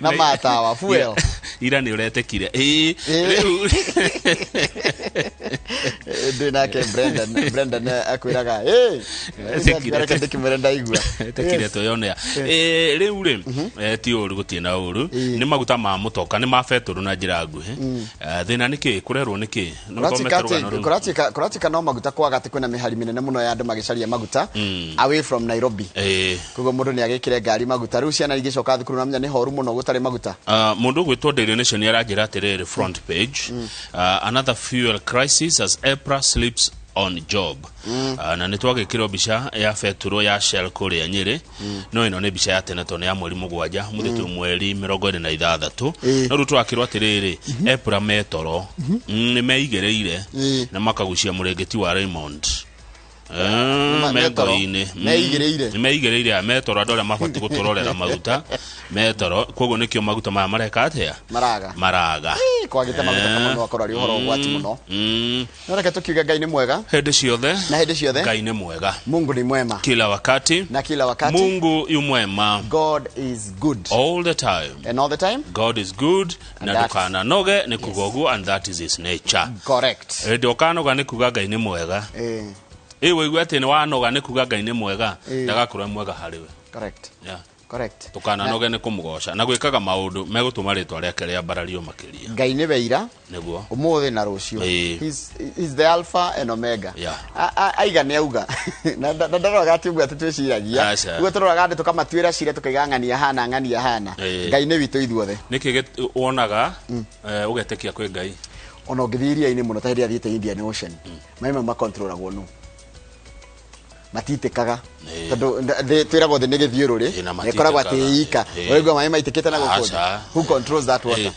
Na matawa, fuel. Ira nĩ ũretekire, ĩĩ. Ĩĩ. Rĩu Ndĩ nake Brendan akwĩraga ĩ Etekire. Reke ndĩkĩmwĩre ndaigua. Tekire. Tweyonea. Rĩu rĩ, ti ũru, gũtirĩ na ũru. Nĩ maguta ma mũtoka, nĩ ma betũrũ na njĩra nguhĩ. Thĩna nĩ kĩ kũrerwo nĩ kĩ? No Kũratuĩka thome rũgano atĩ rũu. kũratuĩka no maguta kwaga atĩ kwĩna mĩhari mĩnene mũno ya andũ magĩcaria maguta away from Nairobi. Koguo mũndũ nĩ agĩkĩre ngari maguta. Rĩu ciana igĩcoka thukuru namenya nĩ horu mũno gũtarĩ maguta. Mũndũ ũgwĩtwo Daily Nation nĩ aranjĩra atĩrĩrĩ, front page, another fuel crisis as EPRA sleeps on job. Na nĩ twagĩkĩrwo mbica ya betũrũ ya Shell kũrĩa Nyĩrĩ, no ĩno nĩ mbica ya tene tondũ nĩ ya mweri 7, mũthĩ twĩ mweri 26. No rĩu tũrakĩrwo atĩrĩrĩ, EPRA metoro, nĩ meigĩrĩire na makagucia mũrĩngĩti wa Raymond. Metoro. Mengo-inĩ. Meigĩrĩire. Nĩ meigĩrĩire, metoro, andũ arĩa mabatiĩ gũtũrorera maguta metoro, koguo nĩkĩo maguta maya mareka atĩa? Maraga. Maraga. Ĩ, kwagĩte maguta kama no akorwo arĩ ũhoro ũgwati mũno. No reke tũkiuge Ngai nĩ mwega. Hĩndĩ ciothe. Na hĩndĩ ciothe. Ngai nĩ mwega. Mungu ni mwema. Kila wakati. Na kila wakati. Mungu yu mwema. God is good. All the time. And all the time. God is good na ndũkananoge nĩ kuga ũguo, and that is his nature. Correct. Hĩndĩ ũkanoga nĩ kuga Ngai nĩ mwega. Ĩ waigua atĩ nĩ wanoga nĩ kuga Ngai nĩ mwega, ndagakorwo e mwega harĩ we. Correct. Yeah. Correct. Ndũkananoge nĩ kũmũgoca na gwĩkaga maũndũ megũtũma rĩtwa rĩake rĩambarario makĩria. Ngai nĩwe ira, nĩguo ũmũthĩ na rũciũ. He's the alpha and omega. Aiga nĩ auga na ndaroraga atĩ ũguo atĩ twĩciragia. Aca. Ũguo tũroraga andũ tũkamatuĩra cira tũkaiga ng'ania hana, ng'ania hana. Ngai nĩ witũ ithuothe. Nĩkĩ wonaga ũgetĩkia kwĩ Ngai? Ona ũngĩthiĩ iria-inĩ mũno ta hĩndĩ ĩrĩa thiĩte Indian Ocean, maĩ mau makontrolagwo nũ matitĩkaga, tondũ thĩ twĩragwo thĩ nĩ gĩthiũrũrĩ. Na na ĩkoragwo atĩ matitĩkaga. ĩika ũraigua maĩ maitĩkĩte na gũkũ thĩ. Aca. Who controls that water?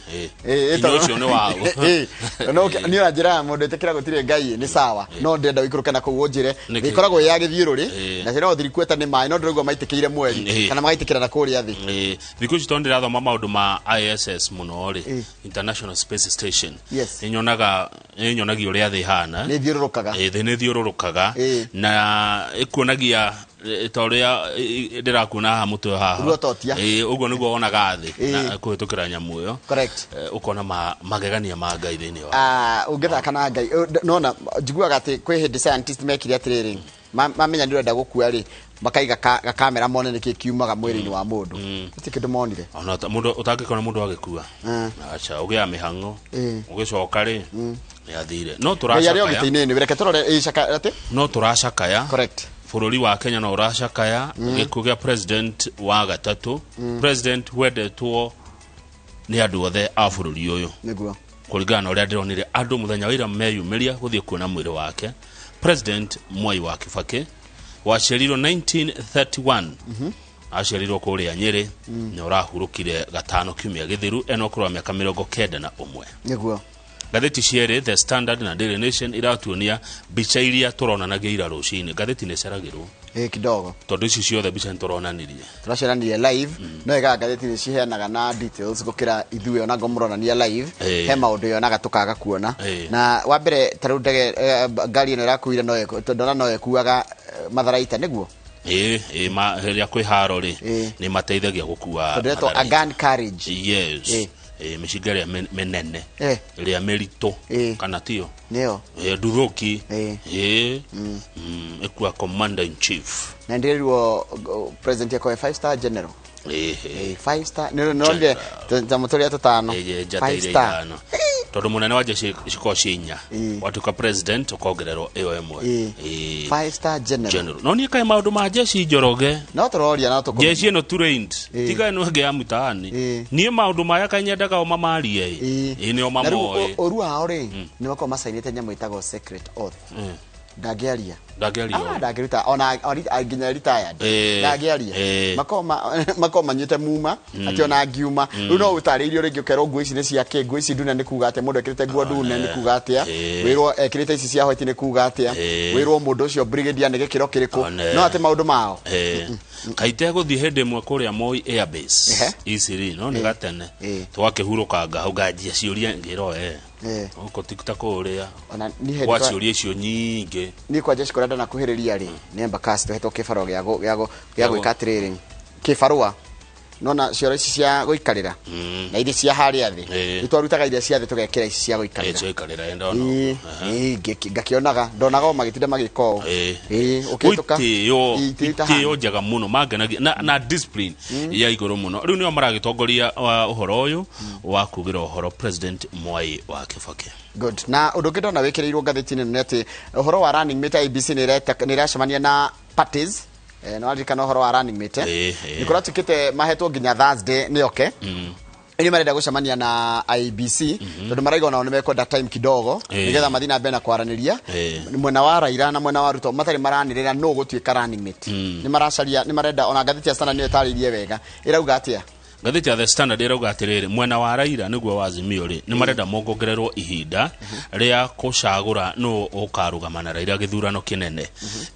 Hinya ũcio nĩ wao. No niĩ ona njĩraga mũndũ ĩtĩkĩra gũtirĩ Ngai nĩ sawa, no ndĩrenda ũikũrũke na kũu ũnjĩre Nĩkĩ? thĩ ĩkoragwo ĩ ya gĩthiũrũrĩ Ĩĩ. na ciĩragwo thirikueta nĩ maĩ no ndĩraigua maitĩkĩire mweri kana magaitĩkĩra na kũrĩa thĩ. Thikũ ici tondũ ndĩrathoma maũndũ ma ISS mũno rĩ, International Space Station, nĩnyonaga, nĩnyonagia ũrĩa thĩ ĩhana. Nĩ ithiũrũrũkaga. Thĩ nĩ ĩthiũrũrũkaga na ĩkuonagia ta ũrĩa ndĩrakuona haha mũtwe haha. Ruototia. Ũguo nĩguo wonaga thĩ na kũhĩtũkĩra nyamũ ĩyo. Correct. Ũkona magegania ma Ngai thĩinĩ wa Ah, ũngĩthaka na Ngai. Nona njiguaga atĩ kwĩ hĩndĩ scientist mekire atĩrĩrĩ, mamenya nĩ ũrenda gũkua rĩ, makaiga gakamera mone nĩkĩ kiumaga mwĩrĩ-inĩ wa mũndũ. Gũtirĩ kĩndũ monire. Ona mũndũ ũtangĩkona mũndũ agĩkua, aca ũgĩaga mĩhang'o, ũgĩcoka rĩ, nĩ athire. No Ngai arĩ o tũracakaya. gĩtĩ-inĩ nĩ reke tũrore ĩcaka atĩ No tũracakaya. Correct. Bũrũri wa Kenya no ũracakaya gĩkuũ gĩa president wa gatatũ, president wendetwo nĩ andũ othe a bũrũri ũyũ, kũringana na ũrĩa ndĩronire andũ mũthenya wa ira meyumĩria gũthiĩ kuona mwĩrĩ wake. President Mwai wa Kibakĩ waciarirwo 1931, aciarirwo kũrĩa Nyĩrĩ, na ũrahurũkire gatano kiumia gĩthiru ena ũkũrũ wa mĩaka 91. Ngathĩti cierĩ, The Standard na Daily Nation, iratuonia mbica iria tũronanagia ira rũcinĩ. Ngathĩti nĩ ĩceragĩrwo. Ĩ kidogo. Tondũ ici ciothe mbica nĩ tũronanirie. Tũraceranirie live, no ĩgaga ngathĩti nĩ ciheanaga na details gũkĩra ithuĩ ona ngo mũronania live. He maũndũ yonaga tũkaga kuona. Na wa mbere ta rĩu ndege, ngari ĩno ĩrakuire no tondũ no ĩkuaga matharaita nĩguo. Ĩ ma rĩrĩa kwĩ haro rĩ, nĩ mateithagia gũkua tondũ ĩretwo a matharaita. gun carriage. Yes. Mĩcinga ĩrĩa mĩnene, ĩrĩa mĩritũ, kana tiyo? Nĩyo. Nduthũki. Ĩkua commander in chief. Na ndĩrerirwo president yakwa five star general. Five star nĩ nonire ta mũtũrĩa tũtano. Njata Five iria star. ithano, tondũ mũnene wa jeshi cikoragwo ciĩ inya, watuĩka president ũkongererwo ĩyo ĩmwe. Five star general. General. No niĩ kaĩ maũndũ ma jeshi, Njoroge, No tũroria no tũkũmenya. Jeshi ĩno trained, tiga ĩno ĩngĩ ya mtaani. Niĩ maũndũ maya kaĩ nyendaga o mamarie ĩ. Ĩ nĩo Na rĩu mamoĩ. ũru wao rĩ, nĩ makoragwo macainĩte nyamũ ĩtagwo secret oath. Ndangĩaria. Ndangĩaria. Ah, ndangĩruta ona nginya retired. Ndangĩaria. Makoragwo manyuĩte muma atĩ ona ngiuma rĩu no ũtarĩirio rĩngĩ ũkerwo nguo ici nĩ cia kĩ, nguo ici ndune nĩ kuga atĩa, mũndũ ekĩrĩte nguo ndune nĩ kuga atĩa, wĩrwo ekĩrĩte ici cia white nĩ kuga atĩa, wĩrwo mũndũ ũcio brigadier nĩ gĩkĩro kĩrĩkũ. No atĩ maũndũ mao. Kaite gũthiĩ hĩndĩ ĩmwe kũrĩa Moi Airbase Isiri, no nĩ gatene, twakĩhurũkanga hau nganjia ciũria ngĩrwo gũkũ ti ta kũrĩa Ona niĩ hĩndĩ gwa ciũria icio nyingĩ. Niĩ kwa jeshi kũrĩa ndanakuhĩrĩria rĩ, nĩ Embakasi, tũhetwo kĩbarũa gĩa gwĩka atĩrĩrĩ, kĩbarũa Nona cioro ici cia gũikarĩra na iria cia harĩa thĩ, nĩtwarutaga iria cia thĩ tũgekĩra ici cia gũikarĩra. Cia gũikarĩra ndona. Ĩĩ, ngakĩonaga ndonaga o magĩtinda magĩka ũũ. Ĩĩ, ũkĩhĩtũka itĩo njega mũno mangenagia na discipline ya igũrũ mũno. Rĩu nĩo maragĩtongoria ũhoro ũyũ wa kugĩra ũhoro President Mwai wa Kibaki. Good. Na ũndũ ũngĩ ndona wĩkĩrĩirwo ngathĩti-inĩ nĩ atĩ ũhoro wa running mate IEBC nĩ ĩracemania na parties. No aririkana ũhoro wa running mate. Nĩ kũratuĩkĩte mahetwo nginya Thursday nĩ oke. Nĩ marenda gũcemania na IEBC tondũ maraiga onao nĩ mekwenda time kidogo nĩgetha mathiĩ na mbere na kwaranĩria. Mwena wa Raila na mwena wa Ruto matarĩ maranĩrĩra nũ gũtuĩka running mate. Nĩ maracaria, nĩ marenda ona ngathĩti ya Standard nĩyo ĩtarĩirie wega. Ĩrauga atĩa? Ngathĩti ya The Standard ĩrauga atĩrĩrĩ, mwena wa Raila nĩguo wa Azimio rĩ, nĩ marenda mongongererwo ihinda rĩa kũcagũra nũ ũkarũgama na Raila gĩthurano kĩnene.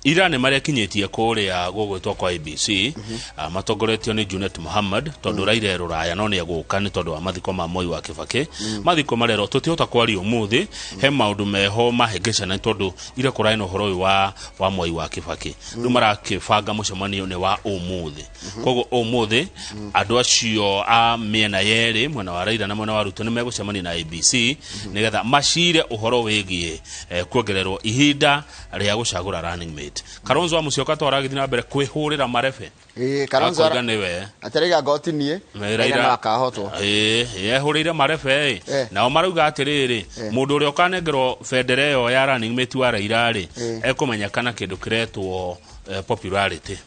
Ira nĩ marekinyĩtie kũrĩa gũgwĩtwo kwa IEBC, matongoretio nĩ Junet Mohamed, tondũ Raila e rũraya no nĩ egũka nĩ tondũ wa mathiko ma Moi wa Kibaki. Mathiko marerwo tũtihota kwaria ũmũthĩ, he maũndũ meho mahĩngĩcana tondũ ira kũrarĩ na ũhoro ũyũ wa Moi wa Kibaki. Rĩu marakĩbanga mũcemanio nĩ wa ũmũthĩ. Koguo ũmũthĩ andũ acio a mĩena yerĩ, mwena wa Raila na mwena wa Ruto, nĩ megũcemania na IEBC nĩgetha macire ũhoro wĩgiĩ kuongererwo ihinda rĩa gũcagũra running mate. Kalonzo wa Musyoka to aragĩthiĩ na mbere kwĩhũrĩra marebe. Kalonzo Akoiga nĩwe. Atarĩga ngoti niĩ, Raila no akahotwo. Ehũrĩire marebe. Nao marauga atĩrĩrĩ, mũndũ ũrĩa ũkanengerwo bendera ĩyo ya running mate wa Raila rĩ, ekũmenyekana kĩndũ kĩretwo popularity.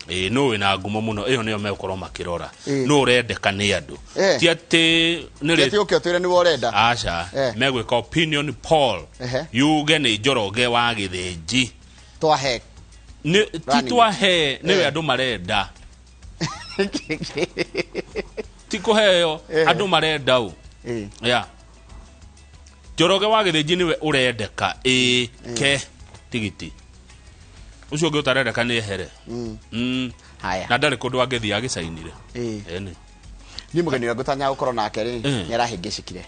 Nũ wĩna ngumo mũno, ĩyo nĩyo megũkorwo makĩrora. Nũ ũrendeka nĩ andũ. Ti atĩ nĩ Ti atĩ ũke ũtwĩre nĩwe ũrenda. Aca, megwĩka opinion poll. Yuge nĩ Njoroge wa Gĩthĩnji. Twahe. Ti twahe, nĩwe andũ marenda. Ti kũheo, andũ marenda ũ. Yeah. Njoroge wa Gĩthĩnji nĩwe ũrendeka. Ke tigiti. Ũcio ũngĩ ũtarendeka nĩ ehere. Haya. Na ndarĩ kũndũ angĩthiĩ agĩcainire. Ĩni. Niĩ mũgeni ũrĩa ngũtanya gũkorwo nake rĩ, nĩ arahĩngĩcĩkire.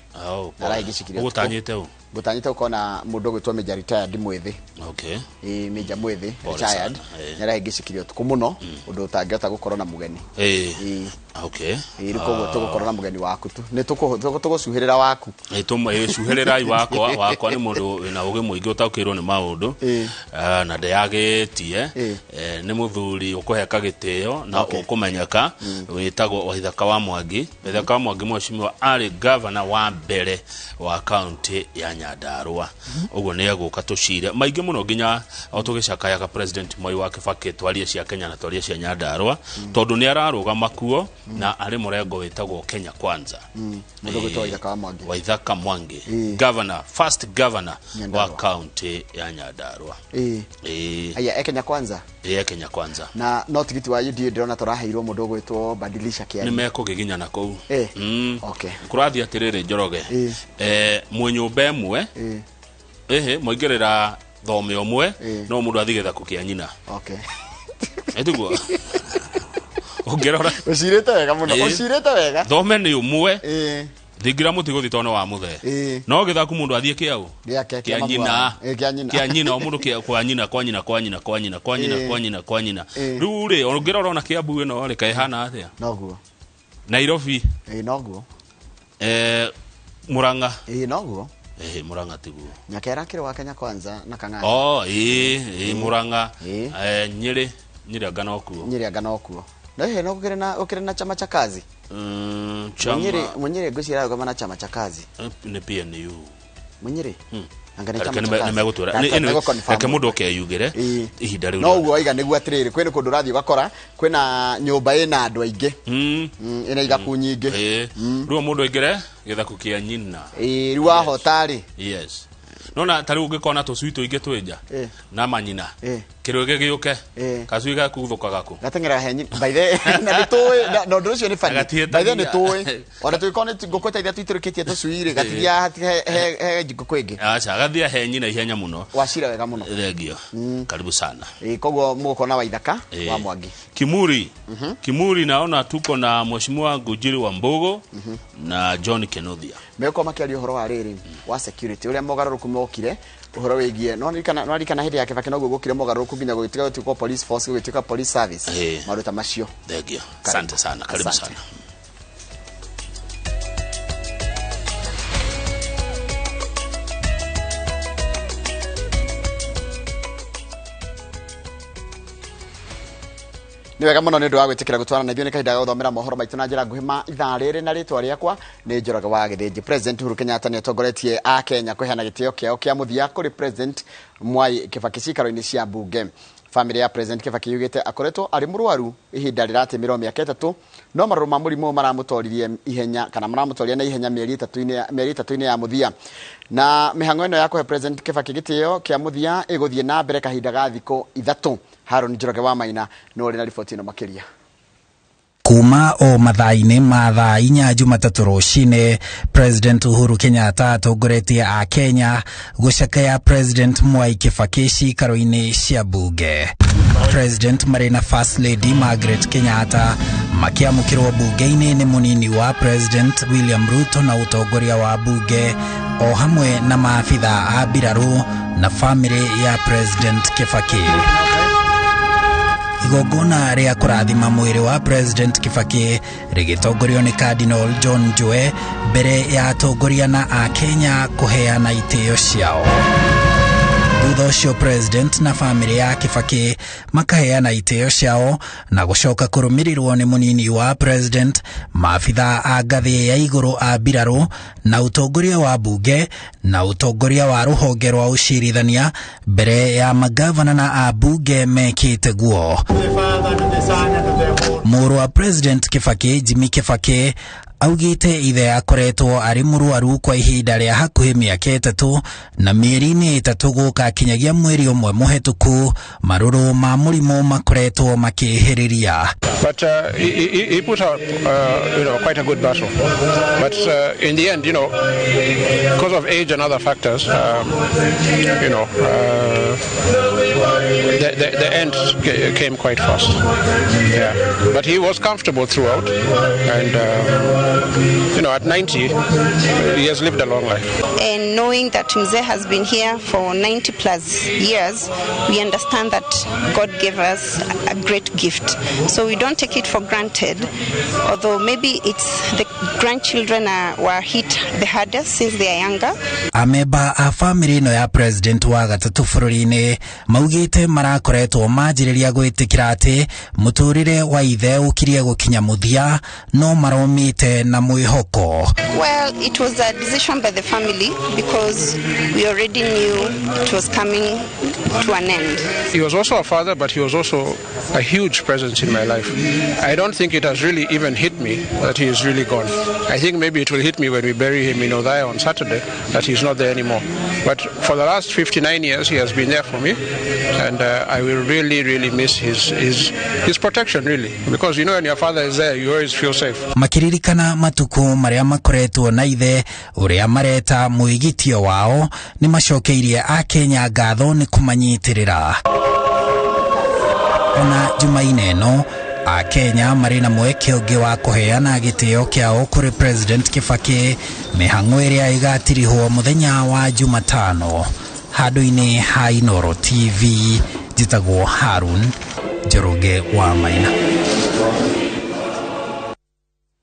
Arahĩngĩcĩkire. Ũgũtanyĩte ũ? Ngũtanyĩte gũkorwo na mũndũ ũgwĩtwo Major retired mwĩthĩ. Major mwĩthĩ, retired. Nĩ arahĩngĩcĩkire ũtukũ mũno, ũndũ ũtangĩhota gũkorwo na mũgeni. Rĩu koguo tũgũkorwo na mũgeni waku tu. Nĩ tũgũcuhĩrĩra waku. Cuhĩrĩrai wakwa. Wakwa nĩ mũndũ wĩna ũgĩ mũingĩ ũtaũkĩirwo nĩ maũndũ. Na ndeyagĩtie. Nĩ mũthuri ũkũheka gĩtĩo na ũkũmenyeka. Wĩtagwo Waithaka wa Mwangi. Waithaka wa Mwangi mheshimiwa arĩ governor wa mbere wa county ya Nyandarua. Ũguo nĩ egũka tũcire maingĩ mũno nginya o tũgĩcakayaga President Moi wa Kibaki, twarie cia Kenya na twarie cia Nyandarua, tondũ nĩ ararũgama kuo na arĩ mũrengo wĩtagwo Kenya Kwanza. Mũndũ ũgwĩtwo Waithaka wa Mwangi. Waithaka Mwangi, governor, first governor wa county ya Nyandarua. Aya, e Kenya Kwanza. E Kenya Kwanza. Na no tigiti wa UDA ndĩrona tũraheirwo mũndũ ũgwĩtwo Badilisha Kĩari. Nĩ mekũgĩginya na kũu. Kũrathiĩ atĩrĩrĩ Njoroge. Mwĩ nyũmba ĩmwe. Mwaingĩrĩra thome ũmwe, no mũndũ athiĩ gĩthaku kĩa nyina. Ĩtiguo? Ũngĩrora. Ũcirĩte wega mũno. Ũcirĩte wega. Thome nĩ ũmwe. Thingira mũtĩ gũthiĩ tondũ wa mũthee. No gĩthaku mũndũ athiĩ kĩaũ? Gĩake, Kĩa kĩa nyina. maguara. Kĩa nyina. Kĩa nyina, o mũndũ kĩa, kwa nyina, kwa nyina, kwa nyina, kwa nyina, kwa nyina, kwa nyina, kwa nyina. Rĩu rĩ, ũngĩrora ona Kiambu ĩno rĩ, kaĩ ĩhana atĩa? Noguo. Nairobi. Noguo. Murang'a. Noguo. Murang'a tiguo. Nyakera kĩrĩ wa Kenya Kwanza na Kang'ata. Oh, Murang'a. Nyĩrĩ, Nyĩrĩ anga nokuo. Nyĩrĩ anga nokuo. No hihi no gũkĩrĩ na, gũkĩrĩ na chama cha kazi? Chama. Munyĩrĩ ngwĩciria ararũgama na chama cha kazi. Nĩ PNU. Munyĩrĩ? Anga nĩ Reke chama cha kazi. nĩ megũtwĩra. Reke Anyway, megũconfirm. reke mũndũ oke eyugĩre ihinda rĩu No rĩothe. ũguo waiga nĩguo atĩrĩrĩ, kwĩna kũndũ ũrathiĩ ũgakora kwĩna nyũmba ĩna andũ aingĩ. Ĩna ithaku nyingĩ. Rĩu mũndũ aingĩre gĩthaku kĩa nyina. Rĩu wahota rĩ. Yes. Nona ta rĩu ũngĩkona tũcui tũingĩ twĩ nja na manyina. Kĩrũgĩ gĩũke. Gacui gakuthũkaga kũ? Gateng'eraga he nyina. By the way, na nĩ tũĩ, na ũndũ ũcio nĩ funny. Gatihĩtagia. By the way, nĩ tũĩ. Ona tũngĩkorwo nĩ ngũkũ ta iria tũitũrũkĩtie tũcui rĩ, gatithiaga he ngũkũ ĩngĩ. Aca, gathiaga he nyina ihenya mũno. Wacira wega mũno. Thengio. Karibu sana. Koguo mũgũkorwo na Waithaka wa Mwangi. Kimuri. Kimuri naona tuko na Mheshimiwa Ngujiri wa Mbogo na John Kinuthia. Megũkorwo makĩaria ũhoro wa rĩrĩ, wa security, ũrĩa mogarũrũku mokire. Ũhoro wĩgiĩ no nĩririkana hĩndĩ ya Kibaki noguo gũkire mogarũrũku nginya gũgĩtuĩka gũtuĩka police force, gũgĩtuĩka police service, maũndũ ta macio. Thank you, asante sana, karibu sana. Nĩ wega mũno nĩ ũndũ wa gwĩtĩkĩra gũtwarana na ithuĩ nĩ kahinda ga gũthomera mohoro maitũ na njĩra nguhĩ ma ithaa rĩrĩ na rĩtwa rĩakwa nĩ Njoroge wa Gĩthĩnji. President Uhuru Kenyatta nĩ atongoretie a Kenya kũheana gĩtĩo kĩao kĩa mũthia kũrĩ President Mwai Kibaki ciikaro-inĩ cia mbunge. Famĩlĩ ya President Kibaki yugĩte akoretwo arĩ mũrwaru ihinda rĩratĩmĩrwo mĩaka 3, no marũrũ ma mũrimũ maramũtoririe ihenya kana maramũtoria na ihenya mĩeri 3-inĩ ya mũthia. Na mĩhang'o ĩno ya kũhe President Kibaki gĩtĩo kĩa mũthia ĩgũthiĩ na mbere kahinda ga thikũ 3. Haron Njoroge wa Maina no ũrĩ na riboti ĩno makĩria. Kuma o mathaa-inĩ ma thaa 4 Jumatatũ rũcinĩ, President Uhuru Kenyatta atongoretie a Kenya gũcakaya President Mwai Kibaki ciikaro-inĩ cia mbunge. President marĩ na First Lady Margaret Kenyatta makĩamũkĩrwo mbunge-inĩ nĩ mũnini wa President William Ruto na ũtongoria wa mbunge o hamwe na maabitha a mbirarũ na famĩlĩ ya President Kibaki. Igongona rĩa kũrathima mwĩrĩ wa President Kibaki rĩgĩtongorio nĩ Cardinal John Njue mbere ya atongoria na a Kenya kũheana itĩo ciao. Thutha ũcio President na famĩlĩ ya Kibaki makaheana itĩo ciao na gũcoka kũrũmĩrĩrwo nĩ mũnini wa President, maabitha a ngathĩ ya igũrũ a mbirarũ na ũtongoria wa mbunge na ũtongoria wa rũhonge rwa ũcirithania mbere ya magavana na ambunge mekĩte guo. Mũrũ wa President Kibaki, Jimmy Kibaki, augĩte ithe akoretwo arĩ mũrwaru kwa ihinda rĩa hakuhĩ mĩaka 3 na mĩeri-inĩ 3 gũka kinyagia mweri ũmwe mũhetũku marũrũ ma mũrimũ makoretwo makĩhĩrĩria. But he put out quite a good battle. But in the end, because of age and other factors, the end came quite fast. Yeah. But he was comfortable throughout, and at 90, he has lived a long life. And knowing that Mzee has been here for 90 plus years, we understand that God gave us a great gift. So we don't take it for granted, although maybe it's the grandchildren were hit the hardest since they are younger. Ameba a family no ya President wa gatatũ bũrũri-inĩ maugĩte marakoretwo manjĩrĩria gwĩtĩkĩra atĩ mũtũrĩre wa ithe ũkirie gũkinya mũthia no maromĩte na mwĩhoko. Well, it was a decision by the family because we already knew it was coming to an end. He was also a father, but he was also a huge presence in my life. I don't think it has really even hit me that he is really gone. I think maybe it will hit me when we bury him in Othaya on Saturday that he's not there anymore. But for the last 59 years, he has been there for me, and I will really, really miss his protection, really, because when your father is there, you always feel safe. Makiririkana matuku maria makoretwo na ithe uria mareta mwigitio wao ni macokeirie a Kenya ngatho ni kumanyitirira. Ona Jumaine ĩno a Kenya marĩ na mweke ũngĩ wa kũheana gĩtĩo kĩao kũrĩ President Kibaki mĩhang'o ĩrĩa ĩgatirihwo mũthenya wa Jumatano. Handũ-inĩ ha Inooro TV njĩtagwo Harun Njoroge wa Maina.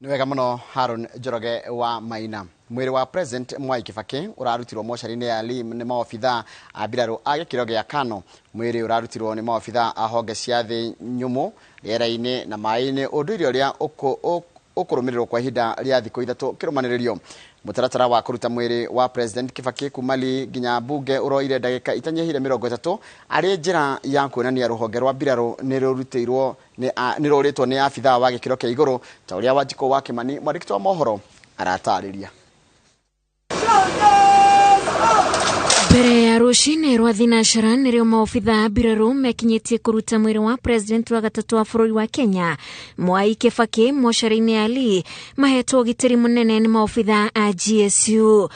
Nĩ wega mũno Harun Njoroge wa Maina. Mwĩrĩ wa President Mwai Kibaki ũrarutirwo mocarĩ-inĩ ya Lim nĩ maobitha a mbirarũ a gĩkĩro gĩa Kano. Mwĩrĩ ũrarutirwo nĩ maobitha a honge cia thĩ nyũmũ, rĩera-inĩ na maĩ-inĩ, ũndũire ũrĩa ũkũrũmĩrĩrwo kwa ihinda rĩa thikũ 3 kĩrũmanĩrĩrio. Mũtaratara wa kũruta mwĩrĩ wa President Kibaki kuma Lee nginya mbunge ũroire ndagĩka itanyihire 30 arĩ njĩra ya kuonania rũhonge rwa mbirarũ nĩ rũrĩtwo nĩ abithaa wa gĩkĩro kĩa igũrũ ta ũrĩa Wanjikũ wa Kĩmani mwandĩki wa mohoro aratarĩria. Mbere ya rũcinĩ rwa thinashara nĩrĩo maobitha a mbirarũ mekinyĩtie kũruta mwĩrĩ wa President wa gatatũ wa bũrũri wa Kenya Mwai Kibaki mocarĩ-inĩ ya Lee mahetwo ũgitĩri mũnene nĩ maobitha a GSU.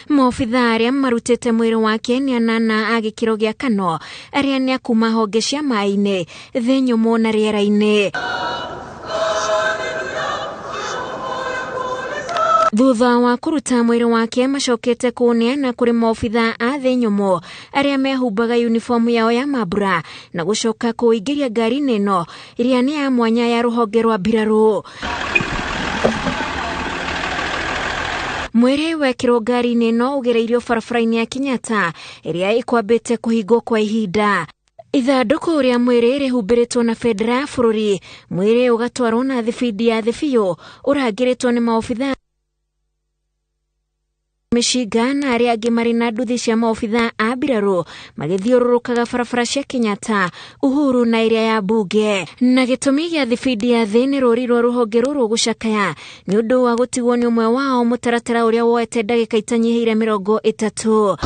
Maobitha arĩa marutĩte mwĩrĩ wake nĩ anana a gĩkĩro gĩa Kano arĩa nĩ a kuma honge cia maĩ-inĩ, thĩ nyũmũ na rĩera-inĩ. Thutha wa kũruta mwĩrĩ wake macokete kũũneana kũrĩ maobitha a thĩ nyũmũ arĩa mehumbaga uniform yao ya mambura na gũcoka kũingĩria ngari-inĩ ĩno ĩrĩa nĩ ya mwanya ya rũhonge rwa mbirarũ. Mwĩrĩ wekĩrwo ngari-inĩ ĩno ũgereirio barabara-inĩ ya Kenyatta ĩrĩa ĩkwambĩte kũhingwo kwa ihinda. Ithandũkũ rĩa mwĩrĩ rĩhumbĩrĩtwo na bendera ya bũrũri, mwĩrĩ ũgatwarwo na thibindi ya thĩ biũ ũrangĩrĩtwo nĩ maobitha mĩcinga na arĩa angĩ marĩ na nduthi cia maobitha a mbirarũ magĩthiũrũrũkaga barabara cia Kenyatta, Uhuru na ĩrĩa ya mbunge. Na gĩtũmi gĩa thibindi ya thĩ nĩ rũri rwa rũhonge rũrũ gũcakaya nĩ ũndũ wa gũtigwo nĩ ũmwe wao, mũtaratara ũrĩa woete ndagĩka itanyihĩire 30.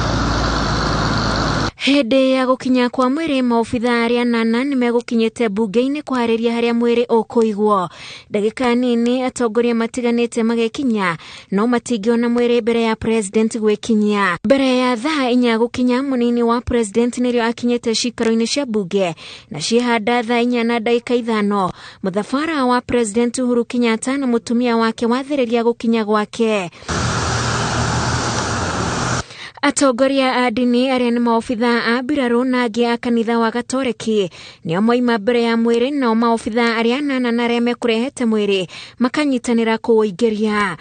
Hĩndĩ ya gũkinya kwa mwĩrĩ maobitha arĩa 8 nĩmegũkinyĩte mbunge-inĩ kũharĩria harĩa mwĩrĩ ũkũigwo. Ndagĩka nini atongoria matiganĩte magekinya no matingĩona mwĩrĩ mbere ya president gwĩkinyia. Mbere ya thaa 4 gũkinya, mũnini wa president nĩrĩo akinyĩte cikaro-inĩ cia mbunge na ciĩhanda thaa 4:05 mũthabara wa president Uhuru Kenyatta na mũtumia wake wathĩrĩria gũkinya gwake. Atongoria a ndini arĩa nĩ maobitha a mbirarũ na angĩ a kanitha wa Gatoreki nĩo moima mbere ya mwĩrĩ, nao maobitha arĩa 8 na arĩa mekũrehete mwĩrĩ makanyitanĩra kũũingĩria.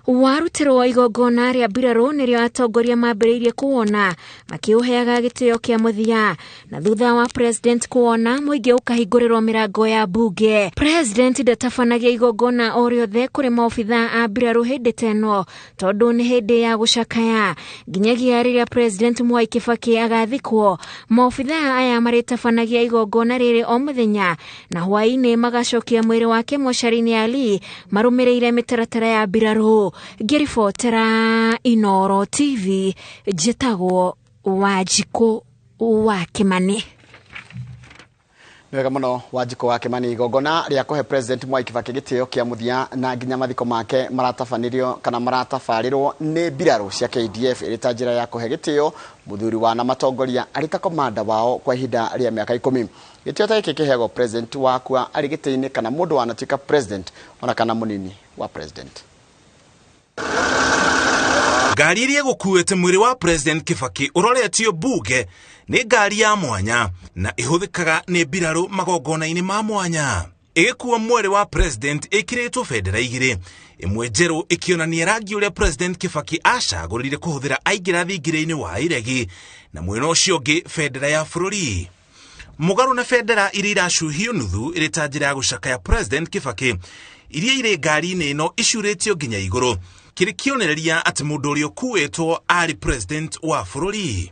Warutĩrwo igongona rĩa mbirarũ nĩrĩo atongoria mambĩrĩirie kũwona makĩũheaga gĩtĩo kĩa mũthia, na thutha wa president kũwona mũingĩ ũkahingũrĩrwo mĩrango ya mbunge. President ndatabanagia igongona o rĩothe kũrĩ maobitha a mbirarũ hĩndĩ ta ĩno tondũ nĩ hĩndĩ ya gũcakaya. Nginyagia rĩrĩa president Mwai Kibaki agathikwo, maobitha aya marĩtabanagia igongona rĩrĩ o mũthenya na hwaĩ-inĩ magacokia mwĩrĩ wake mocarĩ-inĩ ya Lee marũmĩrĩire mĩtaratara ya mbirarũ. Ngĩribotera Inooro TV, njĩtagwo Wanjikũ wa Kĩmani. Wega mũno Wanjikũ wa Kĩmani. Igongona rĩa kũhe president Mwai Kibaki gĩtĩo kĩa mũthia na nginya mathiko make maratabanĩrio kana maratabarĩrwo nĩ mbirarũ cia KDF ĩrĩ ta njĩra ya kũhe gĩtĩo mũthuri wa na matongoria arĩ ta komanda wao kwa ihinda rĩa mĩaka 10. Gĩtĩo ta gĩkĩ kĩheagwo president wakua arĩ gĩtĩ-inĩ kana mũndũ wanatuĩka president ona kana mũnini wa president. Ngari iria ĩgũkuĩte mwĩrĩ wa president Kibaki ũroretio mbunge nĩ ngari ya mwanya na ĩhũthĩkaga nĩ mbirarũ magongona-inĩ ma mwanya. Ĩgĩkua mwĩrĩ wa president ĩkĩrĩtwo bendera 2, ĩmwe njerũ ĩkĩonania rangi ũrĩa president Kibaki acagũrire kũhũthĩra aingĩra thingira-inĩ wa iregi, na mwena ũcio ũngĩ bendera ya bũrũri. Mũgarũ na bendera iria iracuhio nuthu ĩrĩ ta njĩra ya gũcakaya president Kibaki iria irĩ ngari-inĩ ĩno icurĩtio nginya igũrũ, kĩrĩ kĩonereria atĩ mũndũ ũrĩa ũkuĩtwo arĩ president wa bũrũri.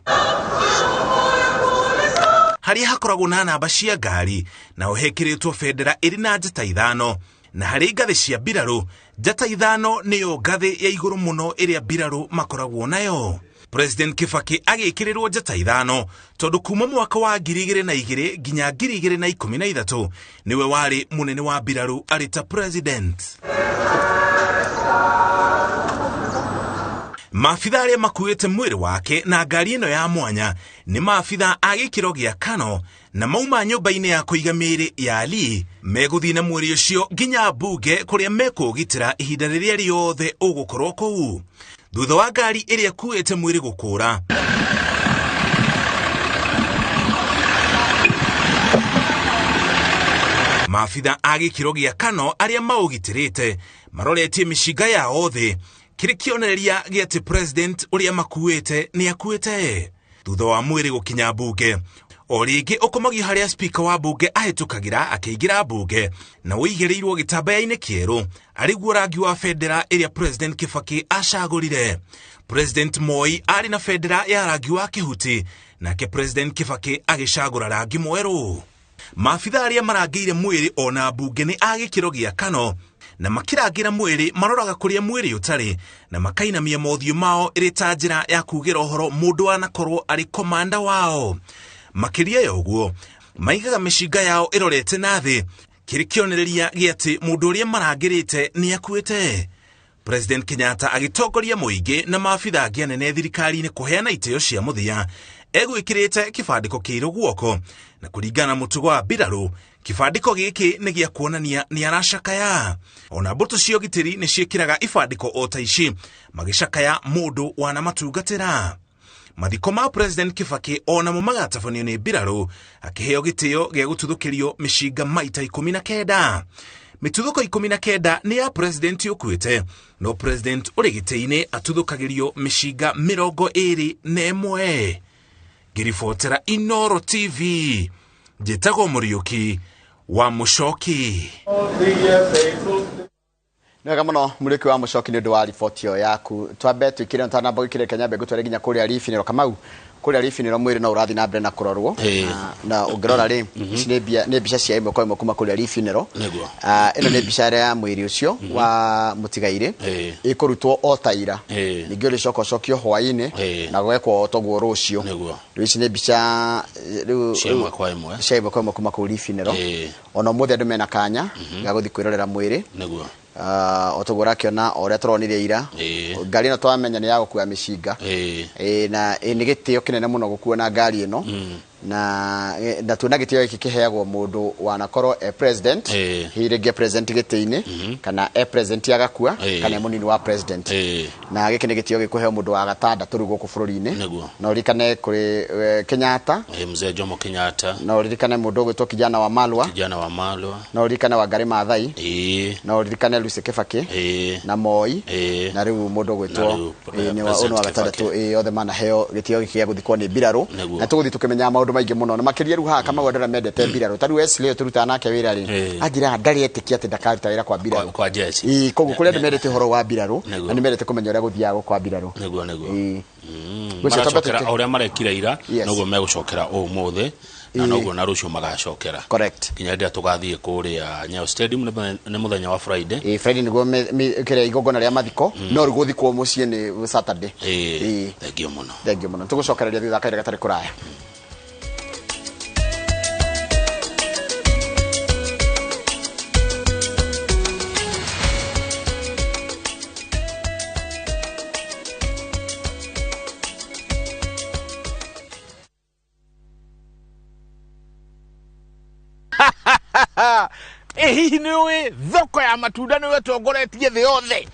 Harĩa hakoragwo na namba cia ngari naho hekĩrĩtwo bendera ĩrĩ na njata 5, na harĩ ngathĩ cia mbirarũ njata 5 nĩyo ngathĩ ya igũrũ mũno ĩrĩa mbirarũ makoragwo nayo. President Kibaki agĩkĩrĩrwo njata 5 tondũ kuma mwaka wa 2002 nginya 2013 nĩwe warĩ mũnene wa mbirarũ arĩ ta president. Maabitha arĩa makuĩte mwĩrĩ wake na ngari ĩno ya mwanya nĩ maabitha a gĩkĩro gĩa kano na mauma nyũmba-inĩ ya kũiga mĩĩrĩ ya Lee megũthiĩ na mwĩrĩ ũcio nginya mbunge kũrĩa mekũũgitĩra ihinda rĩrĩa rĩothe ũgũkorwo kũu. Thutha wa ngari ĩrĩa ĩkuĩte mwĩrĩ gũkũra, maabitha a gĩkĩro gĩa kano arĩa maũgitĩrĩte maroretie mĩcinga yao thĩ, kĩrĩ kĩonereria gĩa atĩ president ũrĩa makuĩte nĩ akuĩte. Thutha wa mwĩrĩ gũkinya mbunge, o rĩngĩ ũkomagio harĩa speaker wa mbunge ahĩtũkagĩra akĩingĩra mbunge na ũigĩrĩirwo gĩtambaya-inĩ kĩerũ arĩguo rangi wa bendera ĩrĩa president Kibaki acagũrire. President Moi arĩ na bendera ya rangi wa kĩhuti, nake president Kibaki agĩcagũra rangi mwerũ. Maabitha arĩa marangĩire mwĩrĩ ona mbunge nĩ a gĩkĩro gĩa kano na makĩrangĩra mwĩrĩ maroraga kũrĩa mwĩrĩ ũtarĩ na makainamia mothiũ mao ĩrĩ ta njĩra ya kugĩra ũhoro mũndũ anakorwo arĩ komanda wao. Makĩria ya ũguo maigaga mĩcinga yao ĩrorete na thĩ, kĩrĩ kĩonereria gĩa atĩ mũndũ ũrĩa marangĩrĩte nĩ akuĩte. President Kenyatta agĩtongoria mũingĩ na maabitha angĩ anene thirikari-inĩ kũheana itĩo cia mũthia Egwĩkĩrĩte kĩbandĩko kĩirũ guoko na kũringana na mũtugo wa mbirarũ kĩbandĩko gĩkĩ nĩ gĩa kuonania nĩ aracakaya. Ona mbũtũ cia ũgitĩri nĩ ciĩkĩraga ibandĩko o ta ici magĩcakaya mũndũ wanamatungatĩra. Mathiko ma President Kibaki onamo magatabanio nĩ mbirarũ akĩheo gĩtĩo gĩa gũtuthũkĩrio mĩcinga maita 19. Mĩtuthũko 19 nĩ ya president ũkuĩte, no president ũrĩ gĩtĩ-inĩ atuthũkagĩrio mĩcinga 21. Ngĩribotera Inooro TV, njĩtagwo Mũriũki wa Mũcoki. Nĩ wega mũno Mũriũki wa Mũcoki nĩ ũndũ wa riboti ĩyo yaku. Twambe twĩkĩre twanamba gwĩkĩra Kenya mbegũ tware nginya kũrĩa Rifinĩro. Kamau, kũrĩa Rifinĩro mwĩrĩ no ũrathiĩ na mbere na kũrorwo. Na ũngĩrora rĩ, ici nĩ mbica cia ĩmwe kwa ĩmwe kuma kũrĩa Rifinĩro. Ĩno nĩ mbica ĩrĩa ya mwĩrĩ ũcio wa mũtigairĩ ĩkũrutwo o ta ira, ningĩ ũrĩcoka ũcokio hwaĩ-inĩ na gwekwo o toguo rũciũ. Rĩu ici nĩ mbica rĩu cia ĩmwe kwa ĩmwe, cia ĩmwe kwa ĩmwe kuma kũu Rifinĩro. Ona ũmũthĩ andũ mena kanya ga gũthiĩ kwĩrorera mwĩrĩ. O toguo ũrakĩona o ũrĩa tũronire ira, ngari ĩno twamenya nĩ ya gũkua mĩcinga. Na nĩ gĩtĩo kĩnene mũno gũkua na ngari ĩno, na tuona gĩtĩo gĩkĩ kĩheagwo mũndũ wanakorwo e president, hihi rĩngĩ president gĩtĩ-inĩ, kana e president agakua, kana e mũnini wa president. Na gĩkĩ nĩ gĩtĩo gĩkũheo mũndũ wa gatandatũ rĩu gũkũ bũrũri-inĩ. Na ũririkane kũrĩ Kenyatta, Mzee Jomo Kenyatta, na ũririkane mũndũ ũgwĩtwo Kijana wa Malwa, na ũririkane Wangari Maathai, na ũririkane Lucy Kibaki, na Moi, na rĩu mũndũ ũgwĩtwo nĩ wa gatandatũ. Othe manaheo gĩtĩo gĩkĩ gĩa gũthikwo nĩ mbirarũ, na tũgũthiĩ tũkĩmenyaga maũndũ maingĩ mũno na makĩria rĩu haha Kamau andũ arĩa mendete mbirarũ. Ta rĩu Wesley ũyũ tũrutaga nake wĩra rĩ, anjĩraga ndarĩ etĩkia atĩ ndakaruta wĩra kwa mbirarũ, kwa jeshi. Koguo kũrĩ andũ mendete ũhoro wa mbirarũ na nĩ mendete kũmenya ũrĩa gũthiaga kwa mbirarũ. Nĩguo. Maracokera o ũrĩa marekire ira, noguo megũcokera ũmũthĩ, na noguo na rũciũ magacokera. Correct. Nginya rĩrĩa tũgathiĩ kũrĩa Nyayo Stadium nĩ mũthenya wa Friday. Friday nĩguo kĩrĩa igongona rĩa mathiko, no rĩu gũthikwo mũciĩ nĩ Saturday. Thengiũ mũno. Thengiũ mũno. Tũgũcokereria thutha kahinda gatarĩ kũraya. Hihi nĩ ũĩ thoko ya matunda nĩyo ĩtongoretie thĩ yothe?